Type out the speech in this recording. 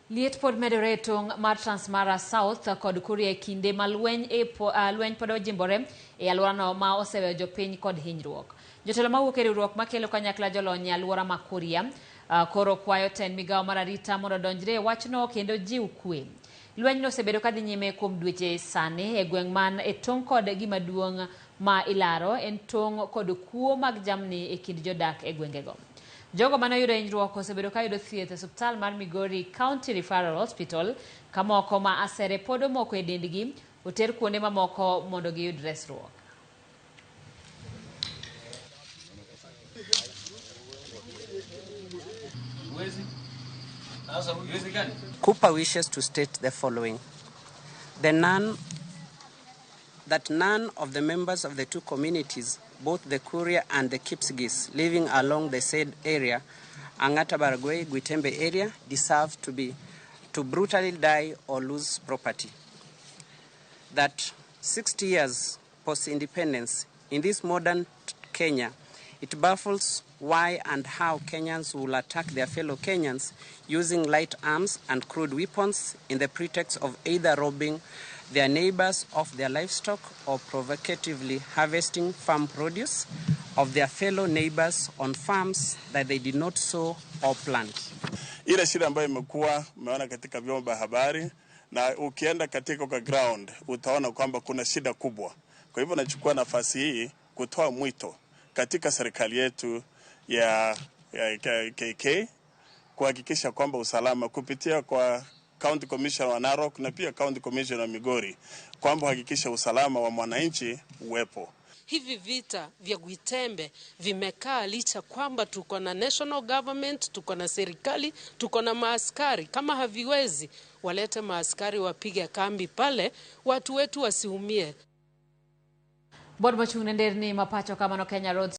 Liet pod medore e tong' mar Transmara South kod Kuria e kinde ma lweny e po, lweny pod ojimbore e alworano ma oseweyo jopiny kod hinyruok. Jotelo mawuok e riwruok makelo kanyakla jolony e alwora ma Kuria koro kwayo tend migawo mar arita mondo odonjre e wachno kendo jiw kwe. Lwenyno osebedo kadhi nyime kuom dweche sani e gweng' man e tong' kod gima duong' ma ilaro en tong' kod kuo mag jamni e kind jodak e gwengego. Jogo mane oyudo hinyruok osebedo ka yudo thieth e osiptal mar Migori County Referral Hospital ka moko ma asere pod omoko e dendgi oter kuonde mamoko mondo giyud resruok. Cooper wishes to state the following. The none that none of the members of the two communities, both the Kuria and the Kipsigis, living along the said area, Angata Baragoi, Gwitembe area, deserve to brutally die or lose property. That 60 years post-independence, in this modern Kenya, it baffles why and how Kenyans will attack their fellow Kenyans using light arms and crude weapons in the pretext of either robbing their neighbors of their livestock or provocatively harvesting farm produce of their fellow neighbors on farms that they did not sow or plant. Ile shida ambayo imekuwa umeona katika vyombo vya habari na ukienda katika kwa ground utaona kwamba kuna shida kubwa. Kwa hivyo nachukua nafasi hii kutoa mwito katika serikali yetu ya KK kuhakikisha kwamba usalama kupitia kwa County Commissioner wa Narok na pia County Commissioner wa Migori kwamba uhakikisha usalama wa mwananchi uwepo. Hivi vita vya Gwitembe vimekaa licha kwamba tuko na national government, tuko na serikali, tuko na maaskari. Kama haviwezi, walete maaskari wapige kambi pale, watu wetu wasiumie. Bod mochung' ne nderni ma pacho kamano Kenya Roads